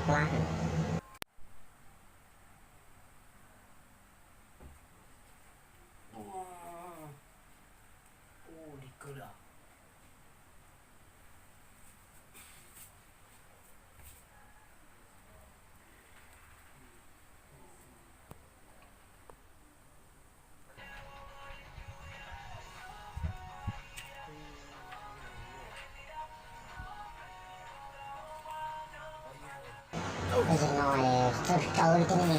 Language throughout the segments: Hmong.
plab. Tam sim no txawj tsawv li thiab ne,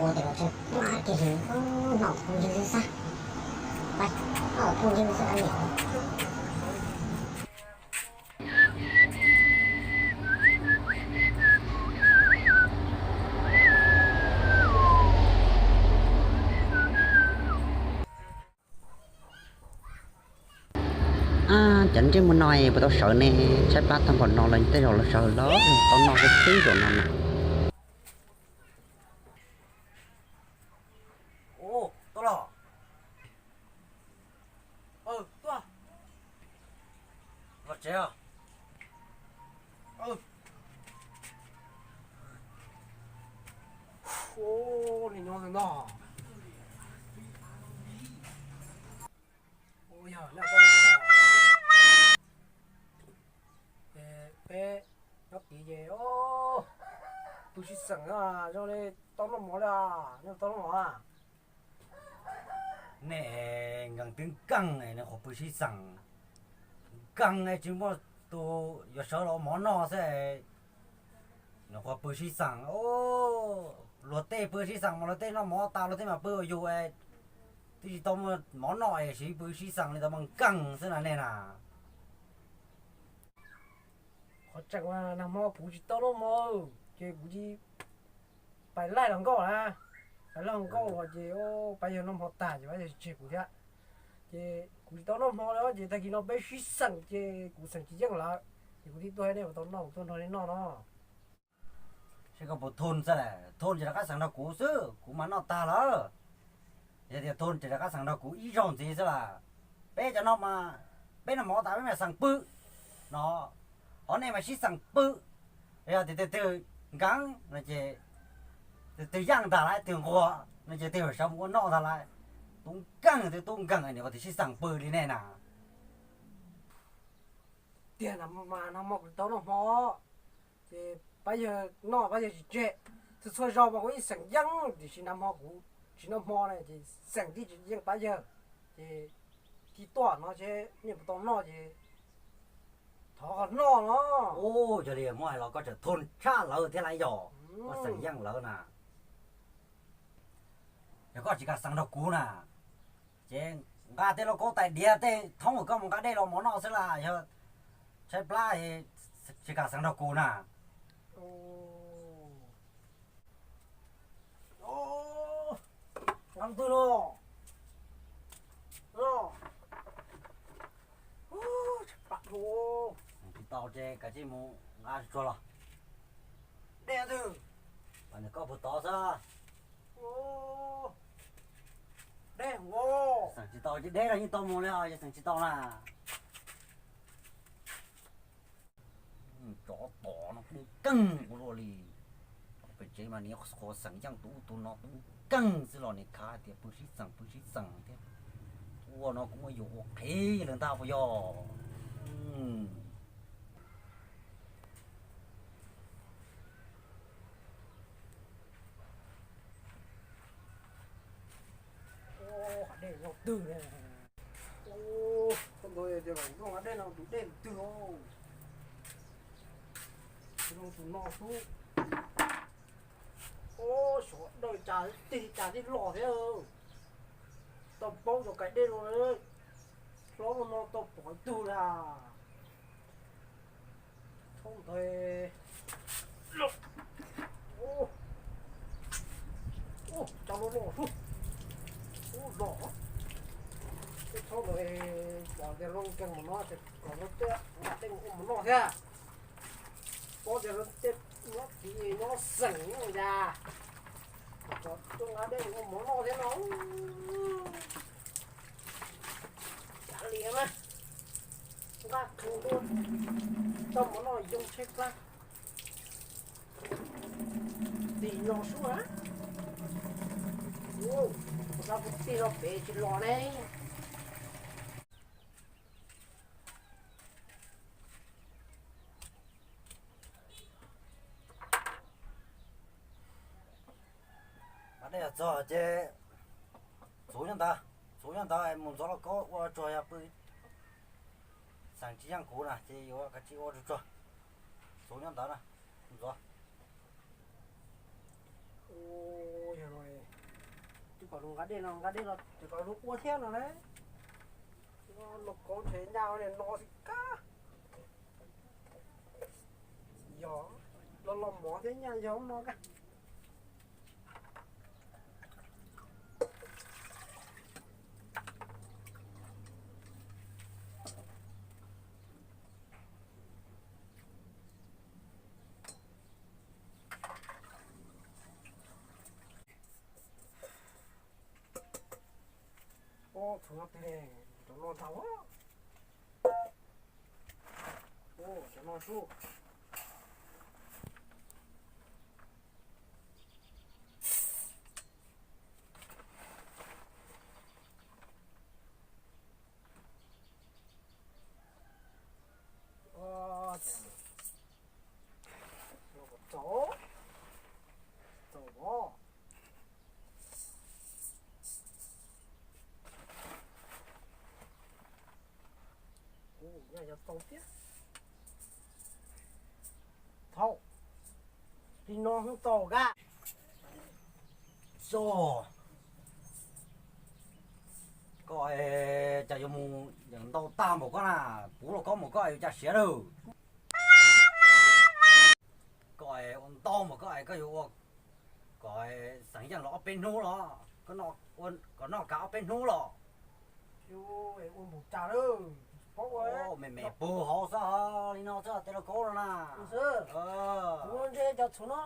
ua tes los tsawg plab kiag li, hnov phooj ywg xwb xab. Pab, hnov phooj ywg xwb. Cov ntsej muag no puas tau sawv ne, tshaib plab tag npaum no los tej zaum los sawv los tau noj xwb zaum no na. Peb nyob tid ces pw sib xeem zoo li tau noj mov li, nyob tau noj mov. Nej nkees twb nkeeg, nws qhuav pw sib xeem, nkeeg tsis muaj tus yuav sawv los ua mov noj xwb. Nws qhuav pw sib xeem, luag tej pw sib xeem mas luag tej noj mov tas luag tej mam pw ua yus, twb tsis tau muaj mov noj es siv pw sib xeem li tau mas nkeeg xwb na nej na. Qhov tseem mas nag hmo kuv tsis tau noj mov, ces kuv cia li pais laij hluas nkauj na, pais laij hluas nkauj los ces pab yawg noj hmo tag ces pab yawg tseg kuv thiab. Ces kuv tsis tau noj hmo li ces tag kis no peb sib xeem ces kuv xeem tsis yeej lawm, ces kuv thiaj tuaj hais nej puas tau noj, kuv tuaj nrog nej noj no. Seb koj puas thun xwb, thun ces rov qab xeem nrog kuv xwb, kuv mas noj tag lawm. Yog tias thun ces rov qab xeem nrog kuv ib zaug ntxiv xwb las. Peb cov no mas, peb noj mov tas peb mam xeem pw no, ho nej mas sib xeem pw. Yog tias tus twg nkeeg no ces, tus twg yeej ntag lawm, tus nquag no ces tus yuav sawv mus ua noj ntag lawm. Tub nkeeg, tus tub nkeeg es nws ua tias sib xeem pw li nej na. Tiag mas nag hmo kuv tau noj hmo, ces pab yawg noj pab yawg tsis tseg. Txhua txhua zaus mas kuv yeej xeem yeej, tiam sis nag hmo kuv tsis noj hmo na ces xeem tib tsis yeej pab yawg, ces cia tuaj no seb nej puas tau noj ces thov qhov noj no. Ub, yog li muab hais los koj tseem thun tshaj lawv thiab lauj, yog koj xeem yeej lawv na. Yog koj tsis kam xeem nrog kuv na, ces nqa tej lauj kaub tais diav tej thoob koj mus nqa dej los mov noj xwb las, yog tshaib plab tsis kam xeem nrog kuv na. Nqa twg no? Tsis tau ces kav tsij mus nqa tsuag los. Dej twg? Koj puas tod xwb. Dej, xeem tsis tau ces dej los yeej tau mus li os, yog xeem tsis tau na. Tsov tom no tub nkeeg ua luaj li. Pem tsev mas nws qhuav xeem yeej tus ub tus no tub nkeeg xwb los nws khav tias pw sib xeem pw sib xeem thiab. Ua no kuv muab yus ua qhev lawm ntag puas yog? Dej no twg ne? Ua, koj ntaus tias noj dej no tus dej twg os? Tus no xwb. Ua, xyov dawj cas tig cas tib los thiab. Tau paub cov kais dej no, hlob no tau pom ib tug na. Thaub ntawd. Ua, cas los los hlub. Ua los. Tej thaub ntawd pom tias zoo nkeeg mus no ces kom zoo tej nqa dej mus ua mov noj thiab. Paub tias zoo tej nyob tid nyob xeem nyob ncas, kom tuaj nqa dej mus ua mov noj thiab no. Kav liam mas, nqa qhwv dua, tau mov noj yoo tshaib plab. Los sub a. Ua, kuv rau kuv tij los pem tsis los ne. Nqa dej los txog ces txhuv nyob ntawd, txhuv nyob ntawd mus ntxuav lauj kaub ua tsuag yog pw. Xeem tsis yeej kuv na ces yuav kav tsij ua tsuag tsuag. Txhuv nyob ntawd na, ntxuav. Yog no, twb kom luag nqa dej no, nqa dej no ces kom luag ua thiab no na. Lauj kaub ntshe nyaj no xwb kab. Yog, los los mov thiab nyaj yog no kab. Ub, txhuv no twg ne, cov no ntau. Ub, cov no sub. Txaus, txaus os. Ub, nyaj yog txaus thiab. Thaum li no hnub tau kab. Xo, koj es cas yuav mus yeem ntau tag npaum koj na, puv lauj kaub npaum koj es yuav cas siav lawm. Koj es ua ntau npaum koj es koj yuav ua kom xeem yeej los ob peb hnub los, kom noj kav ob peb hnub los. Ua npaum cas lawm, tsis paub ua. Me me pug hauv xwb, li no xwb tej lauj kaub no na. Kuv ntshe cov txhuv no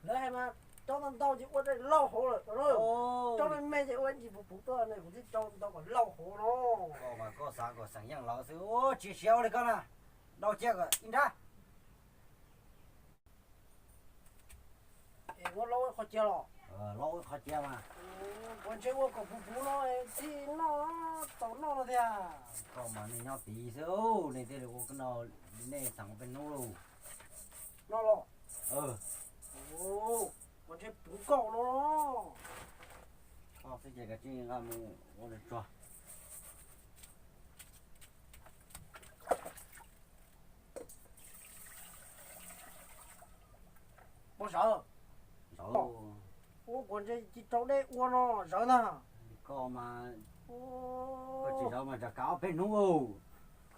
lawv hais mas rau ntau ntau ces ua lauj hauv lawm, rau me me ces ua ntsis puv puv tuaj ne, kuv thiaj rau ntau kom lauj hauv no. Koj mas koj xav kom xeem yeej lawm xwb, tsis siav ua li koj na, dau cia kom ib nrab. Es ua laub ib qho cia los? Laub ib qho cia mas. Kuv ntshe ua kom puv puv no thiaj noj, txaus noj no tiag. Koj mas nej nyob tid xwb, nej thiaj li ua no, nej xeem ua peb hnub lauj. No los? Kuv ntshe puv nkaus no. Koj xwb ces kav tsij nqa mus ua tsuag. Pov zawv. Ua kuv ntshe tsis rau dej ua no zawv ntag. Koj mas, koj tsis zawv mas tsam kav ob peb hnub.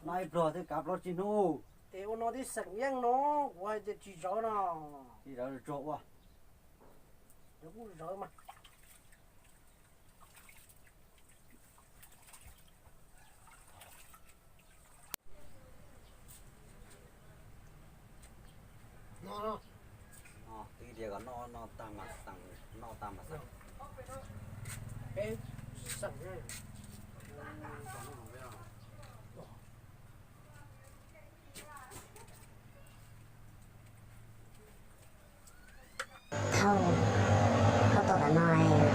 Noj ib pluag twb kav plaub tsib hnub. Es ua no twb xeem yeej no, kuv hais tias tsis zawv no. Tsis zawv tsuag ua. Kuv kuj zawv mas. No no. Twb tias kom noj, noj tag mas xeem, noj tag mas xeem. Peb xeem. Thaum koj tuaj tom no,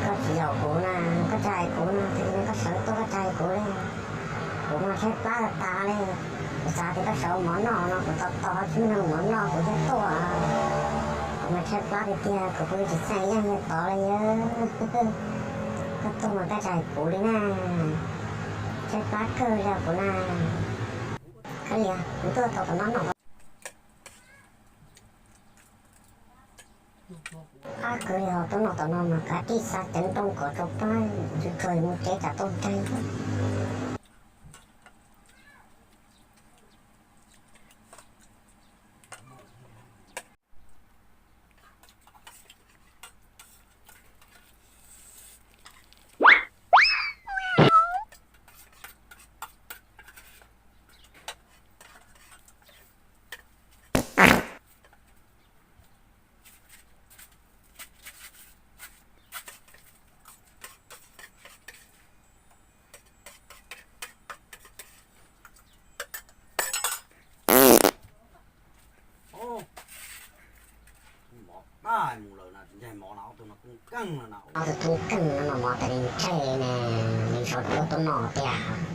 koj tsis yaum kuv na, koj tsis hais kuv no, koj sawv tuaj koj tsis hais kuv li. Kuv mas tshaib plab tas tas li, kuv xav tias koj sawv ua mov noj no, kuv tos tos tsis muaj neeg ua mov noj kuv thiaj tuaj. Kuv mas tshaib plab tiag tiag, kuv pw tsis txheej yeej tod li. Koj tuaj mas koj tsis hais kuv li na, tshaib plab kawg li kuv na. Koj niam, kuv tuaj tau tom no noj. Qab kawg li ho tuaj noj tom no mas kav tsij xa ceev nrooj kom tau pab, tsuag tsuag mus tsev tsam tau nreeg. Ob tug tub nkeeg no no mov tas li ntshe ne, nws sau rau lub tub no tiag.